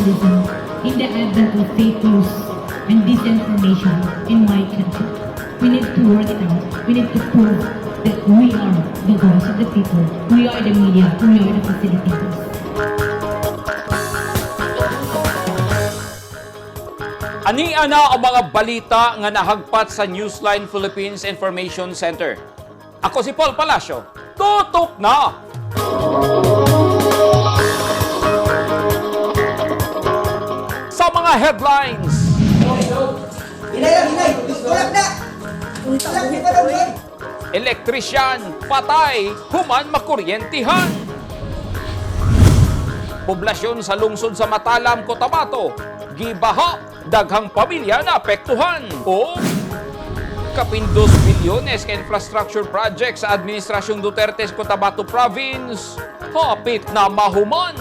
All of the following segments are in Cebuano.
journalism in the advent of fake news and disinformation in my country. We need to work it out. We need to prove that we are the voice of the people. We are the media. We are the facilitators. Ani ana ang mga balita nga nahagpat sa Newsline Philippines Information Center. Ako si Paul Palacio. Tutok na! Sa mga headlines, Hinay lang, hinay. Tulak na. Tulak, di pa daw, Lord. Elektrisyan patay, human makuryentihan. Poblasyon sa lungsod sa Matalam, Cotabato, gibaha, daghang pamilya na apektuhan. O kapin 2 bilyones ka infrastructure project sa Administrasyong Duterte sa Cotabato Province, hapit na mahuman.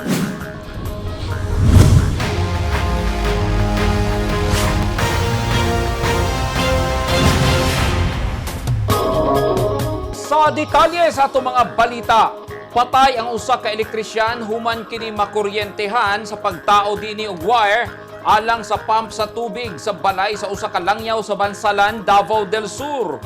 Sa detalye sa atong mga balita, patay ang usa ka elektrisyan human kini makuryentehan sa pagtao dinhi og wire alang sa pump sa tubig sa balay sa usa ka langyaw sa Bansalan, Davao del Sur.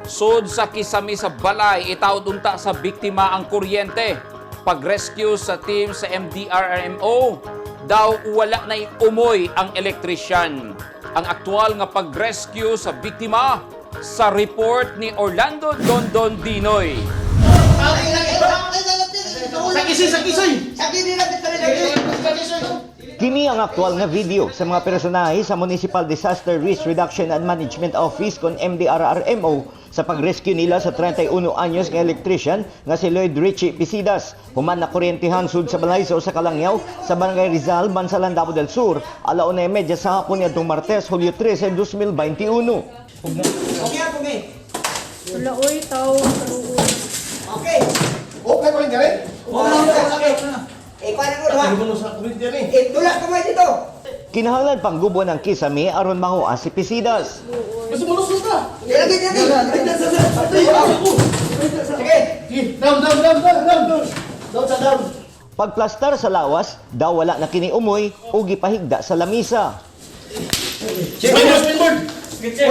Sud sa kisami sa balay, itaod unta sa biktima ang kuryente. Pag-rescue sa team sa MDRRMO, daw wala na'y umoy ang elektrisyan. Ang aktual nga pag-rescue sa biktima sa report ni Orlando Dondon Dinoy. Sakisoy, sakisoy! Kini ang aktual nga video sa mga personahe sa Municipal Disaster Risk Reduction and Management Office kon MDRRMO sa pag-rescue nila sa 31 anyos nga electrician nga si Lloyd Richie Pisidas. Human na kuryentihan sud sa balay sa usa ka langyaw sa Barangay Rizal, Bansalan, Davao del Sur, 1:30 sa hapon niadtong Martes, Hulyo 13, 2021. Okay, okay. Wala, oy, tao, kaluoy. Okay. Okay pa rin dyan eh? Okay, okay. Eh, kuha na ko, ha? Sa kulit dyan eh. Eh, tulak kamay dito. Kinahanglan pang gubo ng kisame aron mahuwa si Pisidas. Kasi malusot na! Lagi, lagi. Sige. Down, down, down, down, down, down! Down sa down! Pagplastar sa lawas, daw wala na kini umoy o gipahigda sa lamisa. Spinboard, spinboard!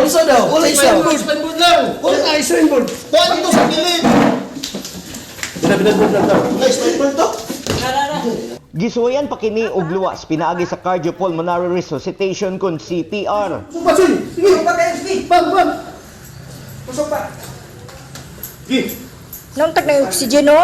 Unsa daw? Wala isa. Spinboard, spinboard lang! Wala na spinboard. Kuha dito sa gilid! Binabinabod lang daw. Wala, spinboard to? Gisuwayan pa kini og luwas pinaagi sa cardiopulmonary resuscitation kon CPR. Supa, Soy! Sige! Kusog pa kayo, sige. Bang, bang! Kusog pa. Sige! Nauntag na yung oxygen, no?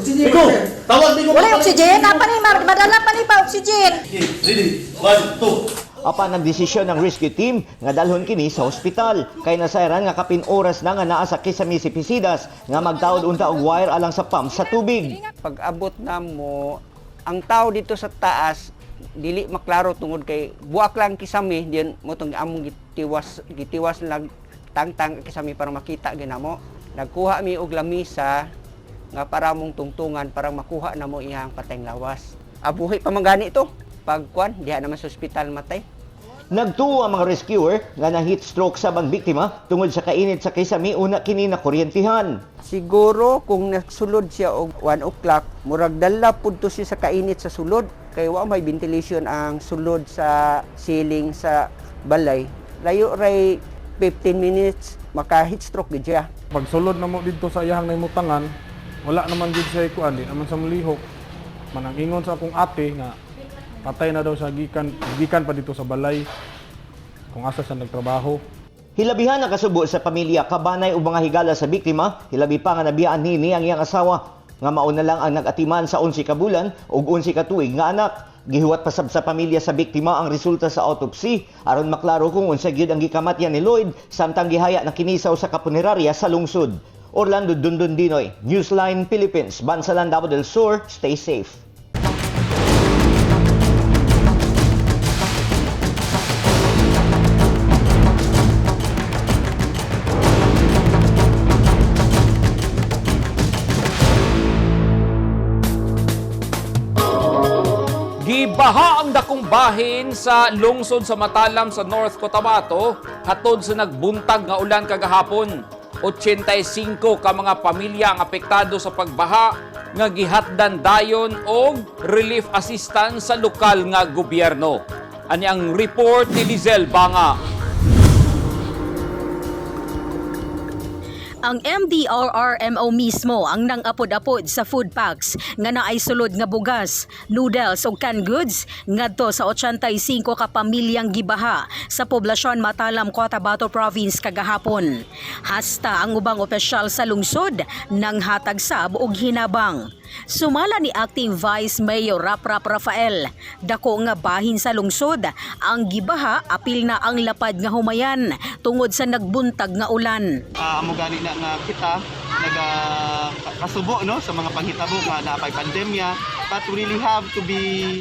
Bigo! Tawag, Bigo! Wala yung oxygen. Napa ni, madala pa ni pa oxygen. Sige, ready! One, two! Apan ang desisyon ng rescue team nga dalhon kini sa ospital kay nasayran nga kapin oras na nga naa sa kisame si Pisidas nga magtaod unta og wire alang sa pump sa tubig. Pag abot na mo, ang tao dito sa taas dili maklaro tungod kay buak lang kisami diyan mo tong among gitiwas gitiwas lang tangtang kisami para makita ginamo. Nagkuha mi og lamisa nga para mong tungtungan para makuha na mo iyang patayng lawas. Abuhi pa man gani to. Pagkuan diha naman sa ospital matay. Nagtuo ang mga rescuer nga na heat stroke sa bang biktima tungod sa kainit sa kisame una kini na kuryentihan. Siguro kung nagsulod siya og 1 o'clock, murag dala pud to siya sa kainit sa sulod. Kay wa may ventilation ang sulod sa ceiling sa balay. Layo ray 15 minutes maka heat stroke gid siya. Pagsulod na mo dito sa iyahang naimutangan, wala naman gid siya kuan, di naman sa mulihok. Manang ingon sa akong ate nga patay na daw siya gikan gikan pa dito sa balay kung asa siya nagtrabaho. Hilabihan ang kasubo sa pamilya kabanay ug mga higala sa biktima, hilabi pa nga nabiyaan nini ang iyang asawa nga mauna lang ang nag-atiman sa 11 ka bulan ug 11 ka tuig nga anak. Gihuwat pasab sa pamilya sa biktima ang resulta sa autopsy aron maklaro kung unsa gyud ang gikamatyan ni Lloyd samtang gihaya na kini sa usa ka punerarya sa lungsod. Orlando Dundon Dinoy, Newsline Philippines, Bansalan, Davao del Sur, stay safe. Gibaha ang dakong bahin sa lungsod sa Matalam sa North Cotabato hatod sa nagbuntag nga ulan kagahapon. 85 ka mga pamilya ang apektado sa pagbaha nga gihatdan dayon og relief assistance sa lokal nga gobyerno. Ani ang report ni Lizelle Banga. Ang MDRRMO mismo ang nang-apod-apod sa food packs nga naay sulod nga bugas, noodles ug canned goods ngadto sa 85 ka pamilyang gibaha sa poblasyon Matalam, Cotabato Province kagahapon. Hasta ang ubang opisyal sa lungsod nang hatag sab og hinabang. Sumala ni Acting Vice Mayor Raprap Rafael, dako nga bahin sa lungsod ang gibaha, apil na ang lapad nga humayan tungod sa nagbuntag nga ulan. Amo gani na nga kita naga kasubo, no, sa mga panghitabo nga naapay pandemya, but we really have to be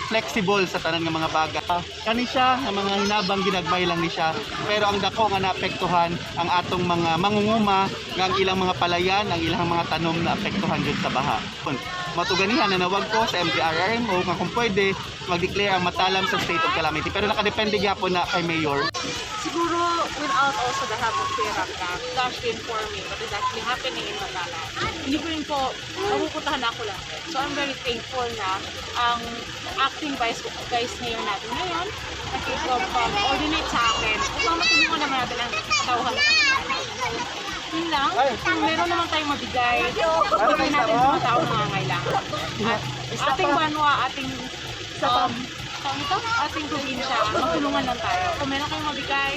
flexible sa tanan nga mga bagay. Kani siya nga mga hinabang, ginagmay lang ni siya, pero ang dako nga naapektuhan ang atong mga mangunguma nga ang ilang mga palayan, ang ilang mga tanom na apektuhan jud sa baha. Matuganihan, nanawag ko sa MDRRMO nga kung pwede mag-declare ang Matalam sa state of calamity, pero nakadepende gyapon na kay mayor. Siguro without also the help of Kuya Rapra to actually inform me what is actually happening in Matalam, hindi ko rin po mapupuntahan ako lang. So I'm very thankful na ang acting vice mayor natin ngayon nakikipag-coordinate sa akin upang matulungan naman natin ang tauhan sa Matalam. So, yun lang. Kung meron naman tayong mabigay, gawin natin sa mga tao na nangangailangan. At ating banwa, ating tawag nito, ating probinsya, magtulungan lang tayo. Kung meron kayong mabigay,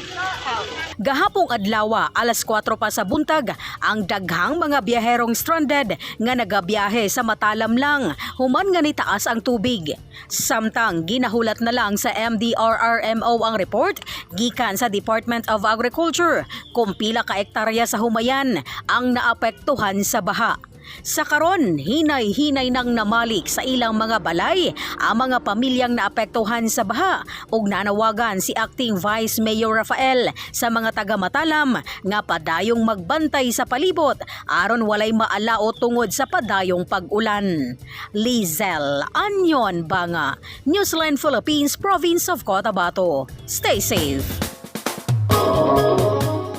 help. Gahapong adlawa, alas 4 pa sa buntag, ang daghang mga biyaherong stranded nga nagabiyahe sa Matalam lang, human nga nitaas ang tubig. Samtang ginahulat na lang sa MDRRMO ang report gikan sa Department of Agriculture kung pila ka ektarya sa humayan ang naapektuhan sa baha. Sa karon, hinay-hinay nang namalik sa ilang mga balay ang mga pamilyang naapektuhan sa baha ug nanawagan si Acting Vice Mayor Rafael sa mga taga-Matalam nga padayong magbantay sa palibot aron walay maalao tungod sa padayong pag-ulan. Lizelle Anyon Banga, Newsline Philippines, Province of Cotabato. Stay safe.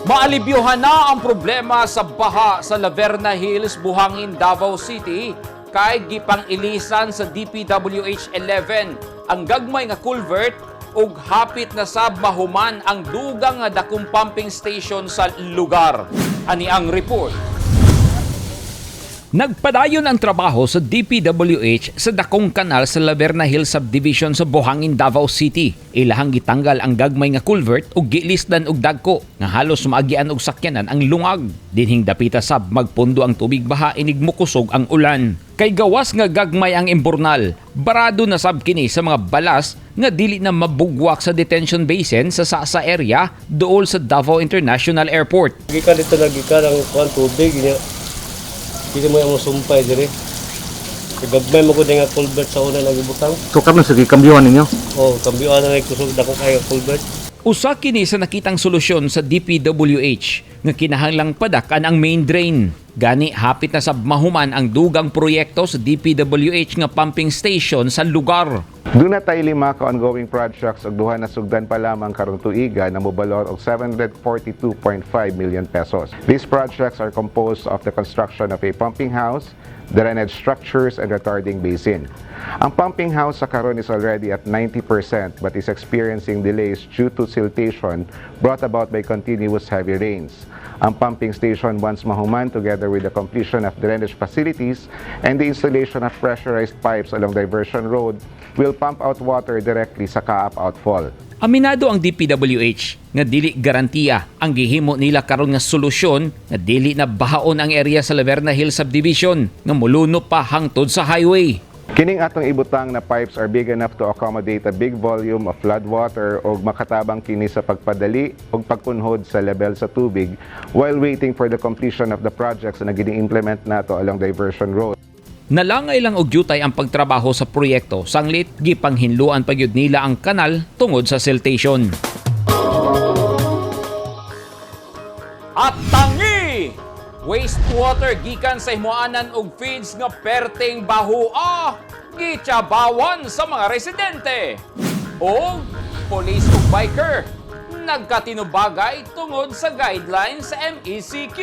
Maalibyuhan na ang problema sa baha sa Laverna Hills, Buhangin, Davao City kay gipang-ilisan sa DPWH 11 ang gagmay nga culvert ug hapit na sab mahuman ang dugang nga dakong pumping station sa lugar. Ani ang report. Nagpadayon ang trabaho sa DPWH sa dakong kanal sa Laverna Hill Subdivision sa Buhangin, Davao City. Ilahang gitanggal ang gagmay nga culvert ug gilisdan og dagko nga halos maagian og sakyanan ang lungag. Dinhing dapita sab magpundo ang tubig baha inig mukusog ang ulan. Kay gawas nga gagmay ang imburnal, barado na sab kini sa mga balas nga dili na mabugwak sa detention basin sa Sasa area duol sa Davao International Airport. Gikan dito na gikan ang kuan tubig niya. Dili mo yung sumpay diri. Gagmay mo ko nga culvert sa una nagibutang. So karon sa gikambyuhan ninyo? Oh, kambyuan na kusog dako kay culvert. Usa kini sa nakitang solusyon sa DPWH nga kinahanglang padak-an ang main drain. Gani hapit na sab mahuman ang dugang proyekto sa DPWH nga pumping station sa lugar. Duna tay lima ka ongoing projects ug duha na sugdan pa lamang karong tuiga na mobalor og 742.5 million pesos. These projects are composed of the construction of a pumping house, drainage structures, and retarding basin. Ang pumping house sa karon is already at 90% but is experiencing delays due to siltation brought about by continuous heavy rains. Ang pumping station, once mahuman, together with the completion of drainage facilities and the installation of pressurized pipes along Diversion Road, will pump out water directly sa Kaap outfall. Aminado ang DPWH nga dili garantiya ang gihimo nila karon nga solusyon nga dili na bahaon ang area sa Laverna Hill Subdivision nga muluno pa hangtod sa highway. Kining atong ibutang na pipes are big enough to accommodate a big volume of flood water og makatabang kini sa pagpadali og pagkunhod sa level sa tubig while waiting for the completion of the projects na gini-implement nato along Diversion Road. Nalangay lang og jutay ang pagtrabaho sa proyekto sanglit gipanghinluan pa gyud nila ang kanal tungod sa siltation. At tangi! Wastewater gikan sa himuanan og feeds nga perting bahua gitsabawan sa mga residente. O police ug biker nagkatinubagay tungod sa guidelines sa MECQ.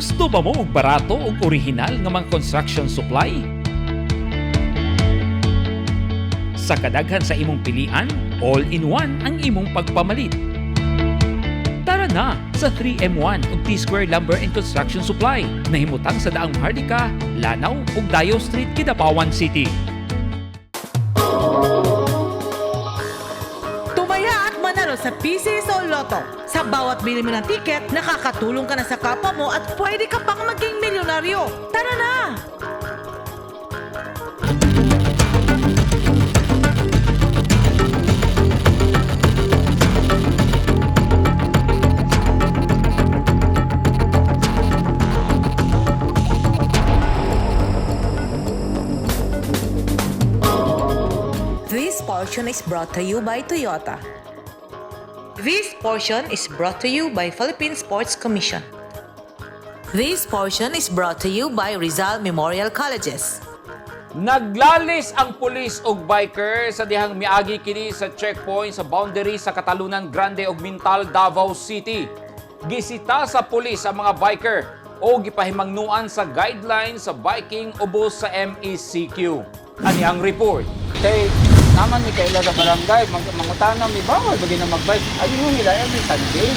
Gusto ba mo og barato ug orihinal nga mga construction supply? Sa kadaghan sa imong pilian, all-in-one ang imong pagpamalit. Tara na sa 3M1 ug T-Square Lumber and Construction Supply. Nahimutang sa Daang Maharlika, Lanao ug Dayo Street, Kidapawan City. Tumaya at manalo sa PCSO Lotto. Sa bawat bili mo ng ticket, nakakatulong ka na sa kapwa mo at pwede ka pang maging milyonaryo. Tara na! This portion is brought to you by Toyota. This portion is brought to you by Philippine Sports Commission. This portion is brought to you by Rizal Memorial Colleges. Naglalis ang pulis og biker sa dihang miagi kini sa checkpoint sa boundary sa Catalunan Grande ug Mintal, Davao City. Gisita sa pulis ang mga biker o gipahimangnuan sa guidelines sa biking ubos sa MECQ. Ani ang report. Kay naman ni kaila sa barangay, mangutana mi bawal bagay na magbike. Ayun nila every Sunday.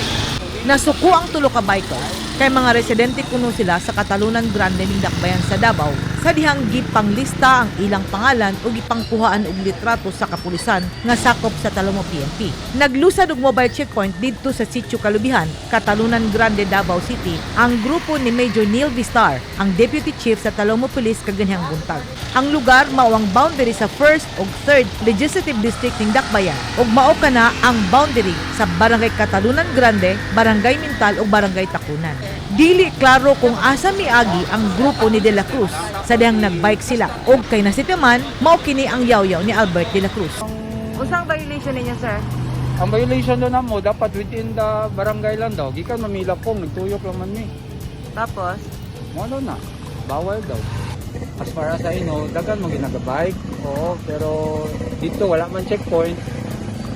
Nasuko ang tulo ka biker kay mga residente kuno sila sa Catalunan Grande ning Dakbayan sa Davao sa dihang gipanglista ang ilang pangalan ug gipangkuhaan og litrato sa kapulisan nga sakop sa Talomo PNP. Naglusad og mobile checkpoint didto sa Sitio Kalubihan, Catalunan Grande, Davao City ang grupo ni Major Neil Vistar, ang Deputy Chief sa Talomo Police kaganhang buntag. Ang lugar mao ang boundary sa 1st ug 3rd Legislative District ning Dakbayan ug mao kana ang boundary sa Barangay Catalunan Grande, Barangay Mintal ug Barangay Tacunan. Dili klaro kung asa miagi ang grupo ni De La Cruz sa dihang nagbike sila ug kay nasitiman mao kini ang yawyaw ni Albert De La Cruz. Unsang violation ninyo, sir? Ang violation doon mo dapat within the barangay lang daw. Gikan mamila pong nagtuyok lang man ni. Tapos, Mo ano na, bawal daw. As far as I know, dagan mo ginagabike. Oo, pero dito wala man checkpoint.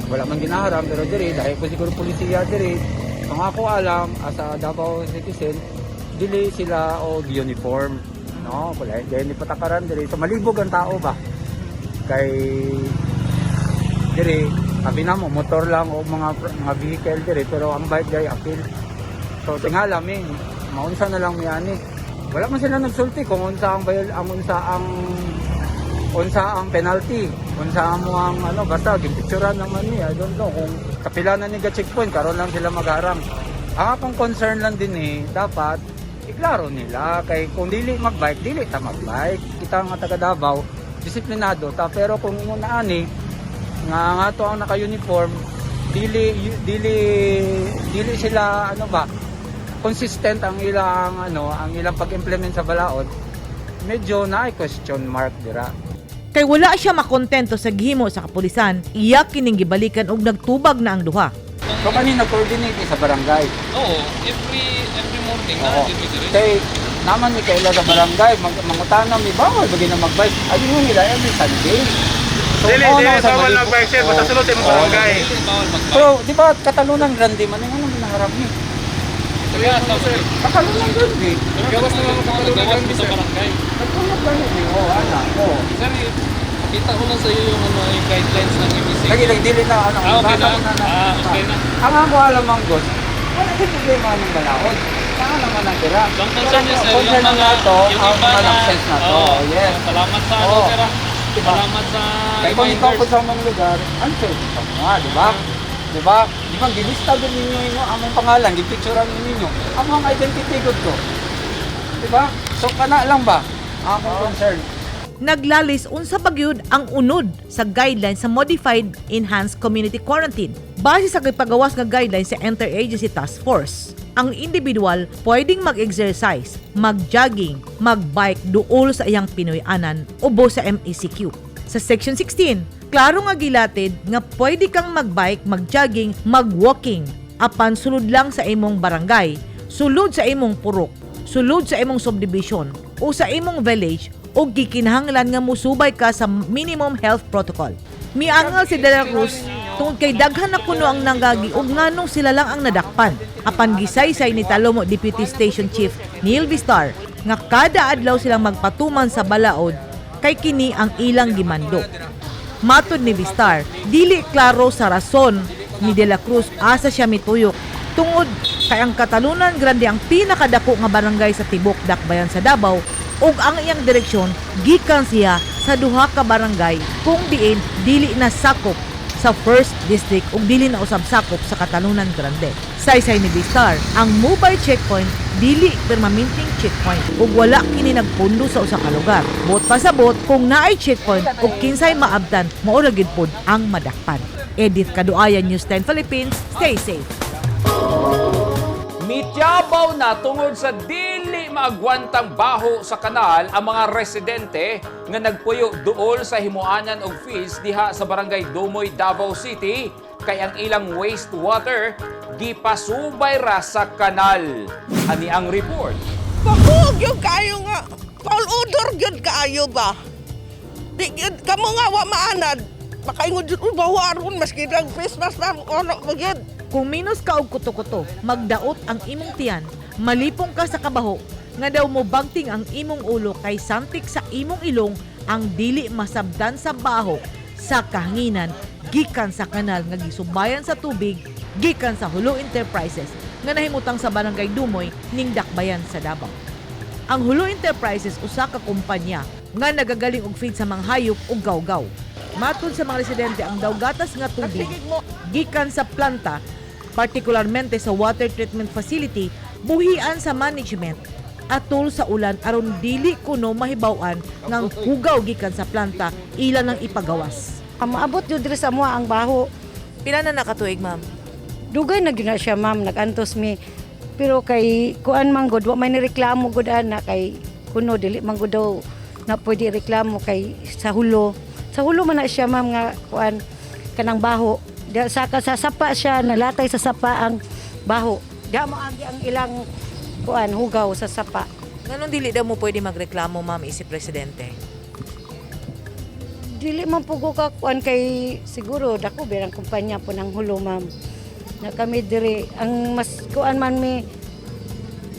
Wala man ginaharam pero diri dahil ko siguro polisiya diri. Ang ako alam as a Davao citizen, dili sila og uniform. No, wala dahil ni patakaran diri. So malibog ang tao ba? Kay diri sabi na mo motor lang o mga vehicle diri pero ang bike diri appeal. So tingala mi, maunsa na lang mi ani. Wala man sila nagsulti kung unsa ang bayol, ang unsa ang penalty, unsa mo ang ano basta gipicturan naman ni. I don't know kung kapila na ni ga checkpoint karon lang sila magharang. Ang akong concern lang din eh, dapat iklaro nila kay kung dili magbike, dili ta magbike. Kita nga taga Davao, disiplinado ta pero kung ingon na ani nga nga to ang naka-uniform, dili dili dili sila ano ba consistent ang ilang ano ang ilang pag-implement sa balaod, medyo na question mark dira. Kay wala siya makontento sa gihimo sa kapulisan, iya kining gibalikan og nagtubag na ang duha. So kanina coordinate ni sa barangay. Oo, every morning Oo. na dito diri. Kay naman ni kaila sa barangay, mangutana mi bawal bagay na magbike. Ayun nila every Sunday. So, Dili, oo, dili, no, sa bawal malibog. magbike, sir. Basta Oo. sulod sa imong Oo. barangay. Bawal magbike. Pero di ba Catalunan Grande man yung anong ginaharap ni? Kaya sa sir. Catalunan Grande. Gawas naman mo Catalunan Grande sa barangay. Nagtulog lang yun eh. Oo, ana. Oo. Sir, kita ko lang sa iyo yung ano yung guidelines ng MECQ. Lagi lang dili na ano. Ah, okay basa na. ko na. Ah, okay na. Ang ako alam ang gos, wala din problema ng balaod. Saan naman ang tira? Ang concern niya sir, yung Concern mga na to, yung ang iba na malaksense na to. Oo, Yes. Salamat sa ano Oo. sir. Ah. Diba? Salamat sa Kaya kung ikaw reminders. po sa mga lugar, unfair sa mga, di ba? Di ba? Di ba, gilista doon ninyo yung among pangalan, gipicturean ninyo, among identity good ko. Di ba? So, kana lang ba? Ang akong concern. Naglalis unsa bagyod ang unod sa guidelines sa Modified Enhanced Community Quarantine base sa gipagawas nga guidelines sa Interagency Task Force. Ang individual pwedeng mag-exercise, mag-jogging, mag-bike duol sa iyang Pinoy-anan ubo sa MECQ. Sa Section 16, klaro nga gilatid nga pwede kang mag-bike, mag-jogging, mag-walking apan sulod lang sa imong barangay, sulod sa imong purok, sulod sa imong subdivision o sa imong village o gikinahanglan nga musubay ka sa minimum health protocol. Miangal si De La Cruz tungod kay daghan na kuno ang nangagi ug nganong sila lang ang nadakpan. Apan gisaysay ni Talomo Deputy Station Chief Neil Vistar nga kada adlaw silang magpatuman sa balaod kay kini ang ilang gimando. Matod ni Vistar, dili klaro sa rason ni De La Cruz asa siya mituyok tungod kay ang Catalunan Grande ang pinakadako nga barangay sa tibok Dakbayan sa Davao ug ang iyang direksyon gikan siya sa duha ka barangay kung diin dili na sakop sa First District ug dili na usab sakop sa Catalunan Grande. Saysay ni Vistar, ang mobile checkpoint dili permanenteng checkpoint ug wala kini nagpundo sa usa ka lugar. Buot pasabot kung naay checkpoint ug kinsay maabtan, mao ra gyud pod ang madakpan. Edith Kaduayan, News 10 Philippines. Stay safe. Mityabaw na tungod sa dili maagwantang baho sa kanal ang mga residente nga nagpuyo duol sa himuanan og fees diha sa Barangay Dumoy, Davao City kay ang ilang wastewater gipasubay ra sa kanal. Ani ang report. Pahuog yung kaayo nga. Paul odor gyud kaayo ba? Di gyud kamo nga wa maanad. Makaingon jud uy bawaron maski nag face mask na ono mo gyud. Kung minus ka og kuto-kuto, magdaot ang imong tiyan, malipong ka sa kabaho, nga daw mo bagting ang imong ulo kay santik sa imong ilong ang dili masabdan sa baho sa kahanginan gikan sa kanal nga gisubayan sa tubig gikan sa Hulo Enterprises nga nahimutang sa Barangay Dumoy ning Dakbayan sa Davao. Ang Hulo Enterprises usa ka kumpanya nga nagagaling og feed sa mga hayop ug gawgaw. Matod sa mga residente, ang dawgatas nga tubig gikan sa planta, partikularmente sa water treatment facility, buhian sa management atol sa ulan aron dili kuno mahibaw-an ngang hugaw gikan sa planta ila nang ipagawas. Maabot jud diri sa amoa ang baho. Pila na nakatuig, ma'am? Dugay na gyud na siya, ma'am, nagantos mi. Pero kay kuan man gud, wa may nireklamo gud ana kay kuno dili man gud daw na pwede reklamo kay sa hulo. Sa hulo man na siya, ma'am, nga kuan kanang baho. Di, sa sapa siya nalatay sa sapa ang baho. Di mo agi ang ilang kuan hugaw sa sapa. Nganong dili daw mo pwede magreklamo, ma'am, isip presidente? Dili man pugo ka kuan kay siguro dako birang kumpanya po ng hulo, ma'am. Na kami diri ang mas kuan man mi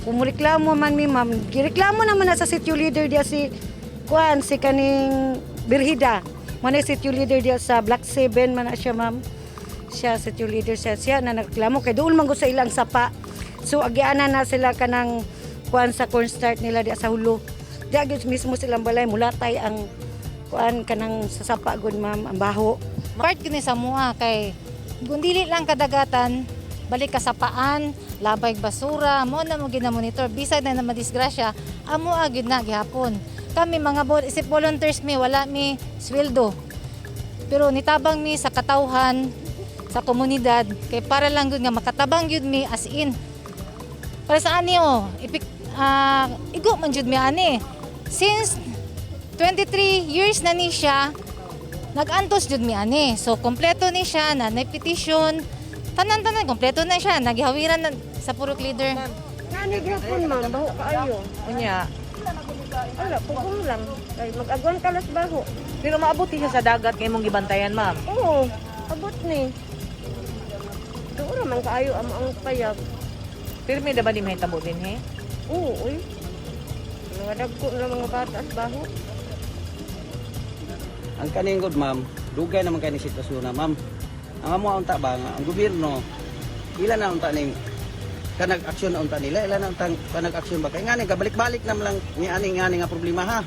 kung reklamo man mi, ma'am, gireklamo naman na sa city leader diya si kuan si kaning Birhida. Man city leader diya sa Black 7 man na siya, ma'am. Siya city leader siya, siya na nagreklamo kay dool man gud sa ilang sapa. So agianan na sila kanang kuan sa cornstarch nila diya sa hulo. Diya gyud mismo silang balay mulatay ang kuan kanang sa sapa gud, ma'am, ang baho. Part kini sa mua kay kung dili lang kadagatan, balik ka sa paan, labay basura, mo na mo gina-monitor bisag na na madisgrasya, amo gyud na gihapon. Kami mga isip volunteers mi, wala mi sweldo. Pero nitabang mi sa katawhan, sa komunidad, kay para lang gyud nga makatabang gyud mi as in. Para sa ani oh, ipik, igo man jud mi ani. Since 23 years na ni siya, nag-antos jud mi ani. So kompleto ni siya na may petition. Tanan-tanan kompleto na siya, nagihawiran na sa purok leader. Ngani gyapon, ma'am, baho kaayo. Unya, Ala, pugong lang kay mag-agwan kalas baho. Pero maabot siya sa dagat kay imong gibantayan, ma'am. Oo, abot ni. Doon man kaayo ang payag. Pirmi na ba ni mahitabo din, he? Oo, uy. Mga dagko na mga bata at baho. Ang kaning good, ma'am, dugay naman kay ni sitwasyon na, ma'am. Ang amo unta ba nga ang gobyerno ila na unta ning kanag aksyon na unta nila, ila na untang kanag aksyon ba kay ngani kabalik-balik naman lang ni ani ngani nga problema ha.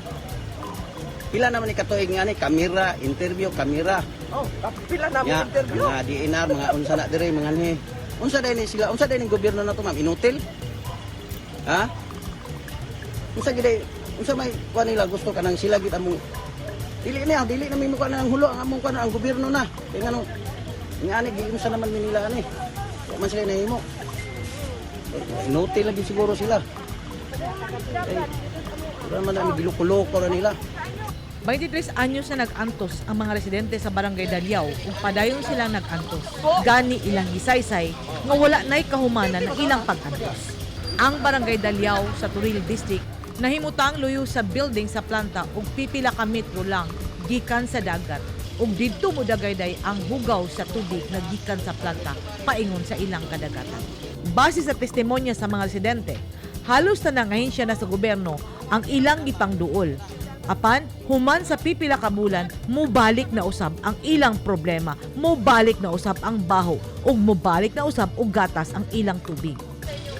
Pila naman ni katuig ngani kamera, interview, kamera. Oh, pila na mo Nga, interview. mga DNR, mga unsa na dire, mga ni. Unsa day ni sila, unsa day ning gobyerno na to, ma'am, inutil? Ha? Unsa gid unsa may kuan nila gusto kanang sila gid among dili na dili na mi mo ang hulo ang among kuan ang gobyerno na. Kay nganong ngani gi unsa naman mi nila ani. Wa man sila nahimo. Inutil lagi siguro sila. Eh, wala man na giloko-loko ra nila. 23 anyos na nag-antos ang mga residente sa Barangay Dalyaw ug padayon silang nag-antos. Gani ilang gisaysay nga wala na'y kahumanan ng ilang pag-antos. Ang Barangay Dalyaw sa Toril District nahimutang luyo sa building sa planta ug pipila ka metro lang gikan sa dagat ug didto modagayday ang hugaw sa tubig nga gikan sa planta paingon sa ilang kadagatan. Base sa testimonya sa mga residente, Halos tanang ahensya na sa gobyerno ang ilang gipangduol. Apan, human sa pipila ka bulan, mubalik na usab ang ilang problema, mubalik na usab ang baho, ug mubalik na usab og gatas ang ilang tubig.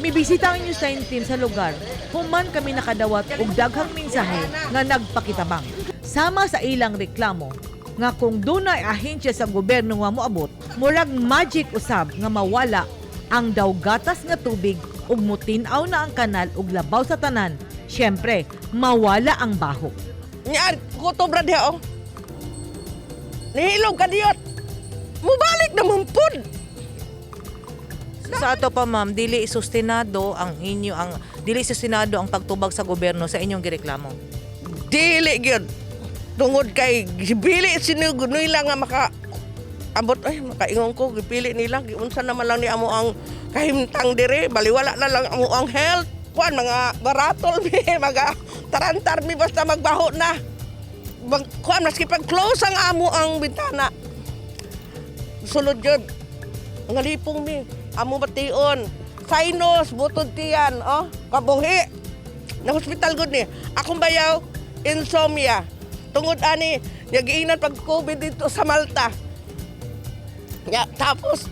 Mibisita ang News 9 team sa lugar, human kami nakadawat og daghang mensahe nga nagpakitabang. Sama sa ilang reklamo, nga kung dunay ahensya sa gobyerno nga moabot, murag magic usab nga mawala ang daw gatas nga tubig ug mutin-aw na ang kanal ug labaw sa tanan. Siyempre, mawala ang baho. Nya, gutom ra diha oh. Nihilom ka diyot. Mubalik na pud. Sa ato pa ma'am, dili sustenado ang pagtubag sa gobyerno sa inyong gireklamo. Dili gyud. Tungod kay gipili sinog nila nga maka abot, ay makaingon ko gipili nila, giunsa naman lang ni amo ang kahimtang dire, baliwala na lang amo ang health kuan, mga baratol mi, mga tarantar mi, basta magbaho na. Mag, kuan, maski pag close ang amo ang bintana, sulod gyud ang lipong mi amo bation, sinus, butod tiyan, oh, kabuhi na hospital gud ni akong bayaw, insomnia tungod ani nagiinan pag COVID dito sa Malta. Ya, tapos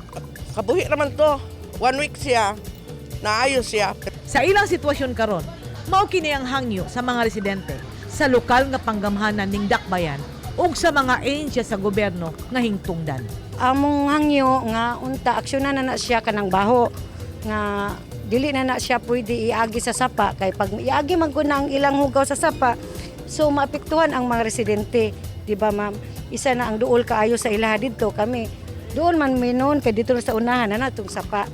kabuhi naman to, one week siya naayos siya. Sa ilang sitwasyon karon, mao kini ang hangyo sa mga residente sa lokal nga panggamhanan ning Dakbayan ug sa mga ahensya sa gobyerno nga hingtungdan. Among hangyo nga unta aksyonan na na siya kanang baho nga dili na na siya pwede iagi sa sapa, kay pag iagi man gud na ang ilang hugaw sa sapa, so maapektuhan ang mga residente, di ba ma'am? Isa na ang duol kaayo sa ilaha didto. Kami doon man mi noon kay dito sa unahan na natong sapa.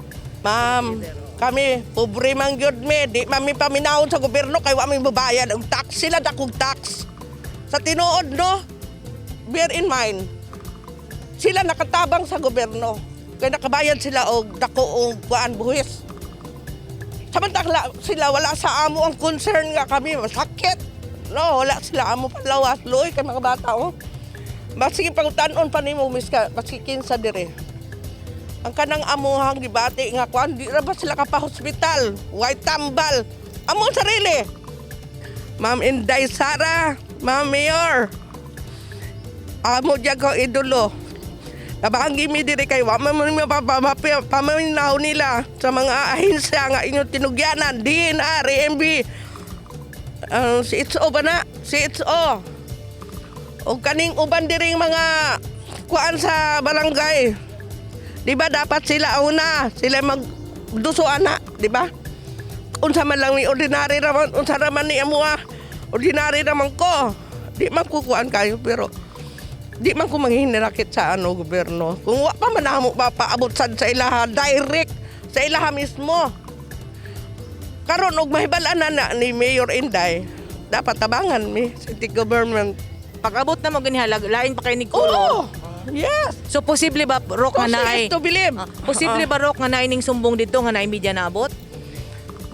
Ma'am, kami pobre man gyud mi, di man mi paminawon sa gobyerno kay wa mi babayad og tax, sila dakog tax. Sa tinuod no, bear in mind, sila nakatabang sa gobyerno kay nakabayad sila og dako og kuan, buhis. Samantala sila wala sa amo ang concern nga kami masakit. No, wala sila amo palawas, luoy kay mga bata oh. Maski pangutanon pa nimo miska maski kinsa dire. Ang kanang amuhang gibati nga kuan, di ra ba sila ka pa hospital, white tambal. Amo ang sarili. Ma'am Inday Sara, Ma'am Mayor. Amo diya ko idolo. Nabanggi mi diri kay wa man mi paminaw nila sa mga ahensya nga inyong tinugyanan, DNR, AMB, CHO ba na? CHO. O kaning uban diring mga kuan sa barangay. Di ba dapat sila una, sila magduso ana, di ba? Unsa man lang ni ordinary raman, unsa raman ni amuha. Ordinary raman ko. Di man ko kuan kayo pero di man ko manghihinakit sa ano gobyerno. Kung wa pa man namo paabot sad sa ilaha direct sa ilaha mismo. Karon og mahibal-an na, na ni Mayor Inday, dapat tabangan mi city government. Pag-abot na mo ganiha, lain pa kay ni color. Oo. Yes. So posible ba Rock nga To see naay is to believe. Posible ba Rock nga naay ning sumbong dito nga naay media naabot?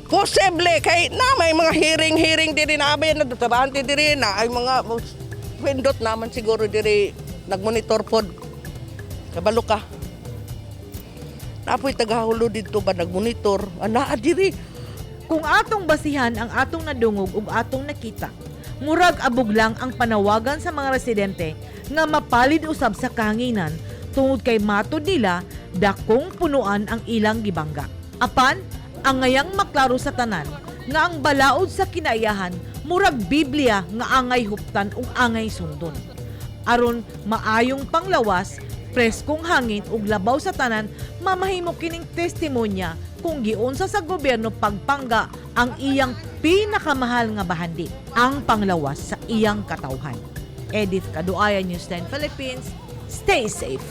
Posible kay na may mga hearing-hearing diri namin na trabahante diri na ay mga pindot naman siguro diri nagmonitor pod. Kabalo ka. Napoy tagahulo dito ba nagmonitor? Ana diri. Kung atong basihan ang atong nadungog ug atong nakita, murag abog lang ang panawagan sa mga residente nga mapalid usab sa kahanginan tungod kay matod nila dakong punuan ang ilang gibangga. Apan, ang ngayang maklaro sa tanan nga ang balaod sa kinaiyahan murag Biblia nga angay huptan ug angay sundon. Aron maayong panglawas, preskong hangin ug labaw sa tanan, mamahimo kining testimonya kung giunsa sa gobyerno pagpangga ang iyang pinakamahal nga bahandi, ang panglawas sa iyang katawhan. Edith Kaduaya, News 10 Philippines. Stay safe.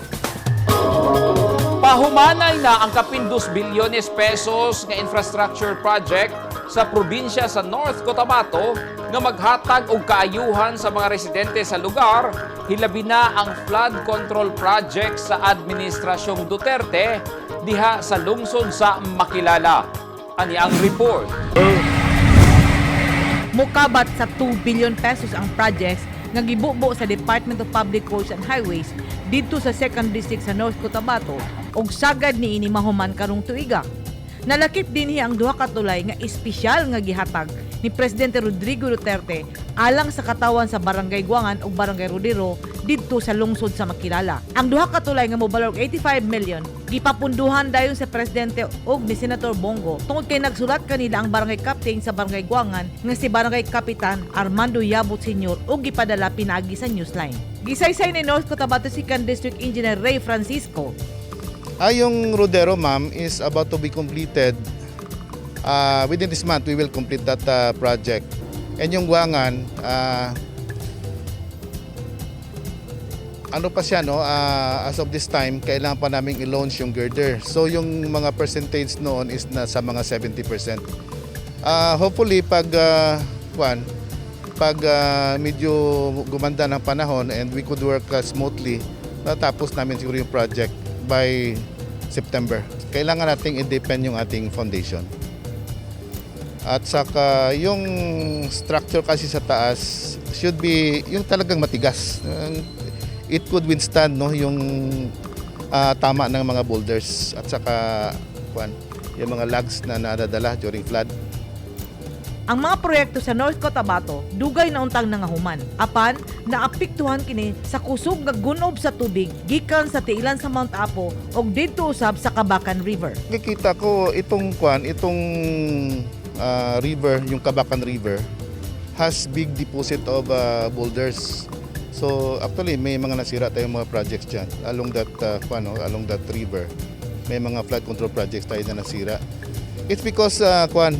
Pahumanay na ang kapin 2 bilyones pesos nga infrastructure project sa probinsya sa North Cotabato nga maghatag og kaayuhan sa mga residente sa lugar, hilabi na ang flood control project sa Administrasyong Duterte diha sa lungsod sa Makilala. Ani ang report. Mukabat sa 2 billion pesos ang projects nga gibubo sa Department of Public Works and Highways didto sa 2nd District sa North Cotabato ug sagad niini mahuman karong tuiga. Nalakip dinhi ang duha ka tulay nga espesyal nga gihatag ni Presidente Rodrigo Duterte alang sa katawan sa Barangay Guangan ug Barangay Rodero didto sa lungsod sa Makilala. Ang duha ka tulay nga mobalor og 85 million gipapunduhan dayon sa presidente ug ni Senator Bong Go tungod kay nagsulat kanila ang barangay captain sa Barangay Guangan nga si Barangay Kapitan Armando Yabut Sr. ug gipadala pinaagi sa Newsline. Gisaysay ni North Cotabato Second District Engineer Ray Francisco. Yung Rodero, ma'am, is about to be completed. Within this month, we will complete that project. And yung Guangan, ano pa siya, no? As of this time, kailangan pa namin i-launch yung girder. So, yung mga percentage noon is nasa mga 70%. Hopefully, kwan, pag medyo gumanda ng panahon and we could work smoothly, natapos namin siguro yung project by September. Kailangan nating i-deepen yung ating foundation. At saka yung structure kasi sa taas should be yung talagang matigas. It could withstand, no, yung tama ng mga boulders at saka kwan, yung mga logs na nadadala during flood. Ang mga proyekto sa North Cotabato dugay na untang nangahuman. Apan naapektuhan kini sa kusog nga gunob sa tubig gikan sa tiilan sa Mount Apo ug didto usab sa Kabacan River. Nakikita ko itong kwan, itong river, yung Kabacan River has big deposit of boulders. So actually may mga nasira tayong mga projects diyan along that kwan, no, along that river. May mga flood control projects tayo na nasira. It's because kwan,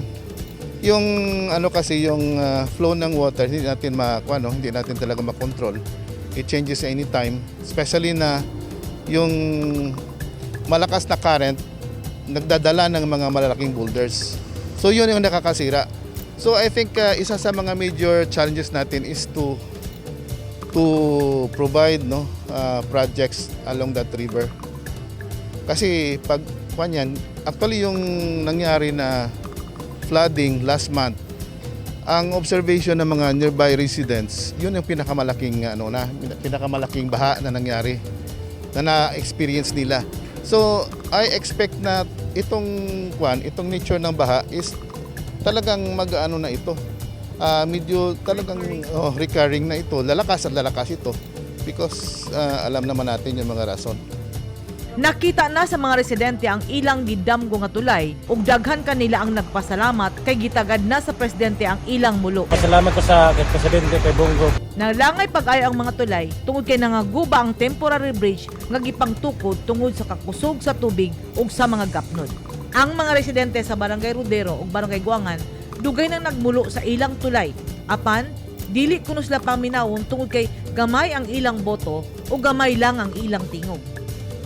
yung ano kasi, yung flow ng water, hindi natin ma kwan, no, hindi natin talaga makontrol. It changes anytime, especially na yung malakas na current nagdadala ng mga malalaking boulders. So yun yung nakakasira. So I think isa sa mga major challenges natin is to provide, no, projects along that river. Kasi pag kwan yan, actually yung nangyari na flooding last month, ang observation ng mga nearby residents, yun yung pinakamalaking ano na, pinakamalaking baha na nangyari na na-experience nila. So, I expect na itong kwan, itong nature ng baha is talagang mag-ano na ito. Medyo talagang, oh, recurring na ito. Lalakas at lalakas ito because alam naman natin yung mga rason. Nakita na sa mga residente ang ilang gidamgo nga tulay ug daghan kanila ang nagpasalamat kay gitagad na sa presidente ang ilang mulo. Pasalamat ko sa kay Presidente, kay Bong Go. Nalangay pag-ayo ang mga tulay tungod kay nangaguba ang temporary bridge nga gipangtukod tungod sa kakusog sa tubig ug sa mga gapnod. Ang mga residente sa Barangay Rodero ug Barangay Guangan dugay nang nagmulo sa ilang tulay. Apan dili kuno sila paminawon tungod kay gamay ang ilang boto o gamay lang ang ilang tingog.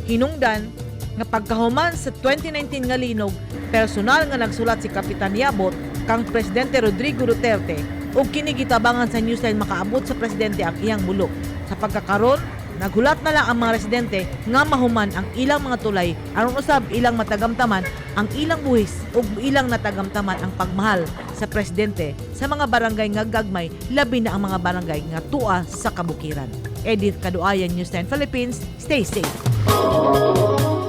Hinungdan nga pagkahuman sa 2019 nga linog, personal nga nagsulat si Kapitan Yabot kang Presidente Rodrigo Duterte ug kini gitabangan sa Newsline makaabot sa presidente ang iyang mulo. Sa pagkakaron, naghulat na lang ang mga residente nga mahuman ang ilang mga tulay aron usab ilang matagamtaman ang ilang buhis ug ilang natagamtaman ang pagmahal sa presidente sa mga barangay nga gagmay, labi na ang mga barangay nga tua sa kabukiran. Edith Kaduayan, News 10 Philippines. Stay safe.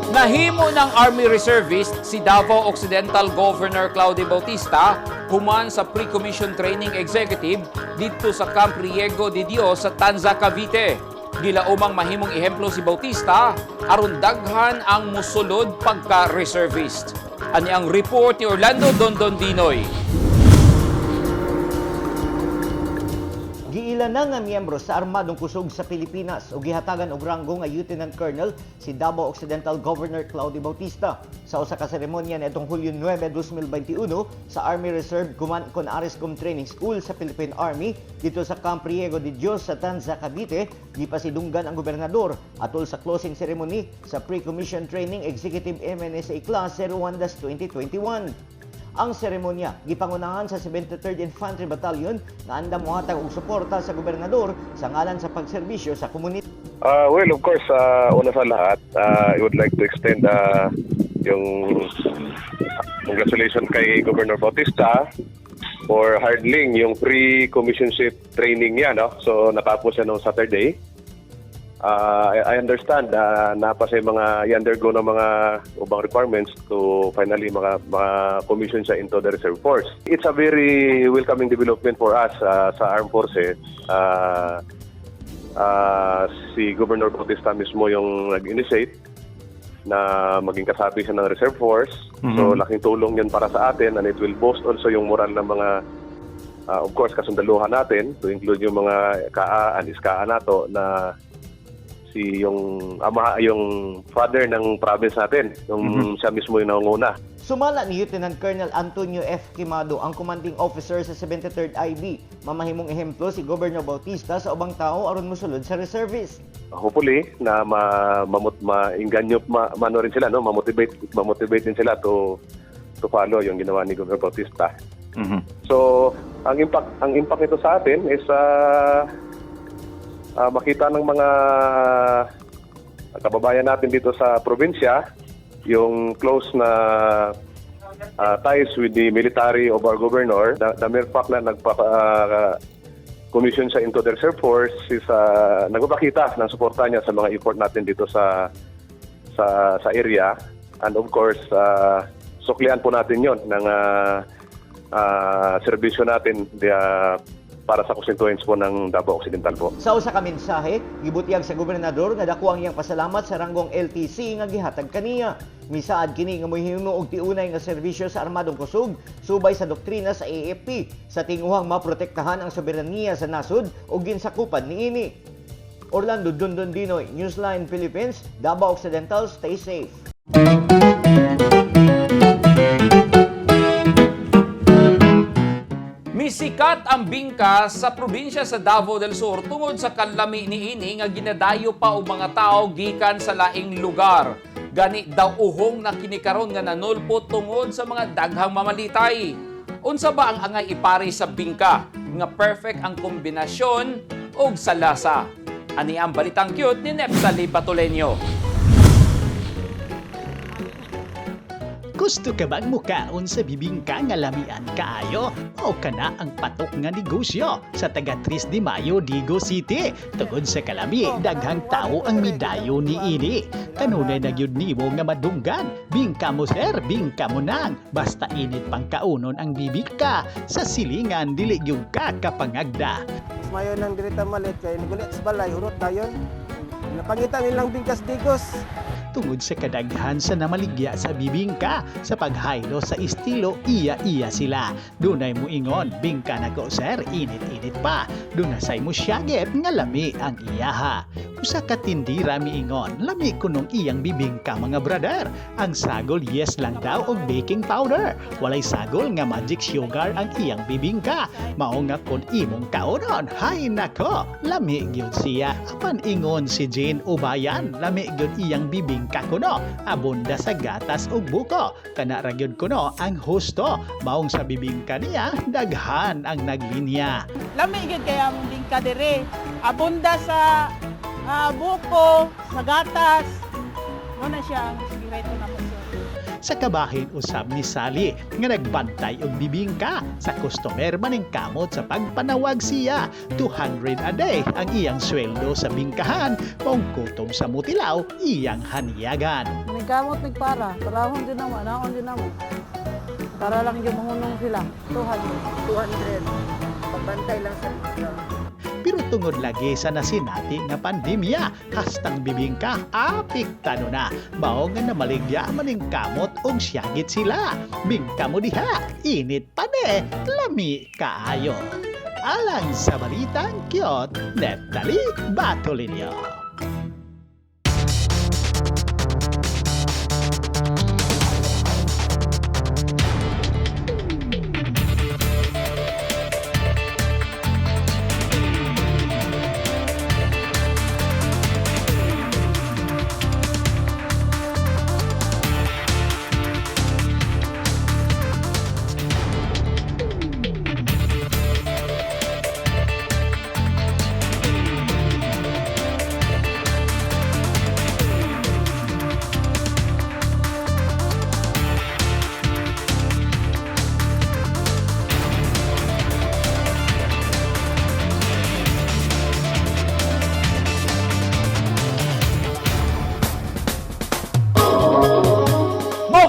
Nahimo ng Army Reservist si Davao Occidental Governor Claudio Bautista human sa Pre-Commission Training Executive didto sa Camp Riego de Dios sa Tanza, Cavite. Gilaumang mahimong ehemplo si Bautista aron daghan ang musulod pagka-reservist. Ani ang report ni Orlando Dondon Dinoy. Giila na nga miyembro sa Armadong Kusog sa Pilipinas ug gihatagan og ranggo nga Lieutenant Colonel si Davao Occidental Governor Claudio Bautista sa usa ka seremonya niadtong Hulyo 9, 2021 sa Army Reserve Command con Arescom Training School sa Philippine Army didto sa Camp Riego de Dios sa Tanza, Cavite. Gipasidunggan ang gobernador atol sa closing ceremony sa Pre-Commission Training Executive MNSA Class 01-2021. Ang seremonya gipangunahan sa 73rd Infantry Battalion nga andam mohatag og suporta sa gobernador sa ngalan sa pagserbisyo sa komunidad. Well, of course, una sa lahat, I would like to extend yung congratulations kay Governor Bautista for handling yung pre-commissionship training niya, no? So, natapos siya noong Saturday. I understand na pa sa mga i-undergo ng mga ubang requirements to finally mga commission siya into the reserve force. It's a very welcoming development for us sa armed forces. Si Governor Bautista mismo yung nag-initiate na maging kasapi siya ng reserve force. So laking tulong yun para sa atin and it will boost also yung moral ng mga of course kasundaluhan natin, to include yung mga CAA and SCAA nato na si yung ama, yung father ng province natin, yung siya mismo yung nangunguna. Sumala ni Lieutenant Colonel Antonio F. Quimado, ang commanding officer sa 73rd IB, mamahimong ehemplo si Governor Bautista sa ubang tao aron mosulod sa reservist. Hopefully na ma mamut maengganyo, mano rin sila, no, ma-motivate din sila to follow yung ginawa ni Governor Bautista. So, ang impact nito sa atin is makita ng mga kababayan natin dito sa probinsya yung close na ties with the military of our governor. The mere fact na nagpapa commission siya into the reserve force is nagpapakita ng suporta niya sa mga effort natin dito sa area, and of course suklian po natin yon ng serbisyo natin para sa constituents po ng Davao Occidental po. Sa usa ka mensahe, gibutyag sa gobernador nga dako ang iyang pasalamat sa ranggong LTC nga gihatag kaniya. Misaad kini nga mohimo og tiunay nga serbisyo sa armadong kusog subay sa doktrina sa AFP sa tinguhang maprotektahan ang soberanya sa nasod ug ginsakupan niini. Orlando Dundon Dinoy, Newsline Philippines, Davao Occidental, stay safe. Misikat ang bingka sa probinsya sa Davao del Sur tungod sa kalami niini nga ginadayo pa og mga tao gikan sa laing lugar. Gani daw uhong na kini karon nga nanulpot tungod sa mga daghang mamalitay. Unsa ba ang angay ipari sa bingka nga perfect ang kombinasyon og sa lasa? Ani ang balitang cute ni Neptali Patuleño. Gusto ka bang mukaon sa bibingka nga lamian kaayo? O kana ang patok nga negosyo sa taga 3 de Mayo, Digos City. Tungod sa kalami, daghang tao ang midayo ni ini. Kanunay na gyud nimo nga madunggan. Bingka mo sir, bingka mo nang. Basta init pang kaunon ang bibingka. Sa silingan, dili gyud ka kapangagda. Mas mayo nang diri ta malit kay nigulit sa balay hurot dayon. Napangita nilang bingkas Digos. Tungod sa kadaghan sa namaligya sa bibingka sa paghaylo sa estilo iya-iya sila. Dunay mo ingon, "Bingka nako sir, init-init pa." Dunay mo syagit nga lami ang iyaha. Usa ka tindira miingon, "Lami kunong iyang bibingka, mga brother. Ang sagol yes lang daw og baking powder. Walay sagol nga magic sugar ang iyang bibingka. Mao nga kun imong kaunon, hay nako, lami gyud siya." Apan ingon si Jane Ubayan, lami gyud iyang bibingka kuno. Abunda sa gatas ug buko. Kana ra gyud kuno ang husto. Maong sa bibingka niya, daghan ang naglinya. Lami gyud kaya among bingka dire. Abunda sa buko, sa gatas. Mo na siya ang sikreto namo, sir. Sa kabahin usab ni Sally nga nagbantay og bibingka sa customer maningkamot sa pagpanawag siya. 200 a day ang iyang sweldo sa bingkahan, maong kutob sa mutilaw iyang hanyagan. Nagkamot nagpara, parahon din namo, anaon din namo. Para lang yung mahunong sila. 200. 200. Pagbantay lang sa bingka. Pero tungod lagi sa nasinati nga pandemya, hastang bibingka apektado na. Mao nga namaligya maningkamot og siyagit sila. Bingka mo diha, init pa ne, lami kaayo. Alang sa Balitang Cute, Neptali Batolinyo.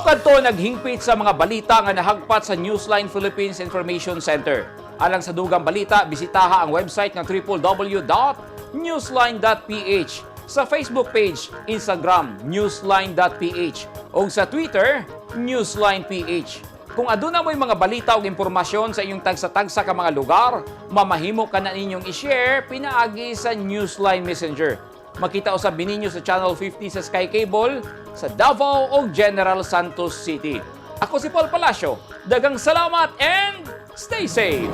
Kadto naghingpit sa mga balita nga nahagpat sa Newsline Philippines Information Center. Alang sa dugang balita, bisitaha ang website ng www.newsline.ph, sa Facebook page, Instagram, newsline.ph o sa Twitter, newsline.ph. Kung aduna mo'y mga balita o impormasyon sa inyong tagsa-tagsa ka mga lugar, mamahimo ka na ninyong i-share pinaagi sa Newsline Messenger. Makita usab ninyo sa Channel 50 sa Sky Cable, sa Davao o General Santos City. Ako si Paul Palacio. Daghang salamat and stay safe!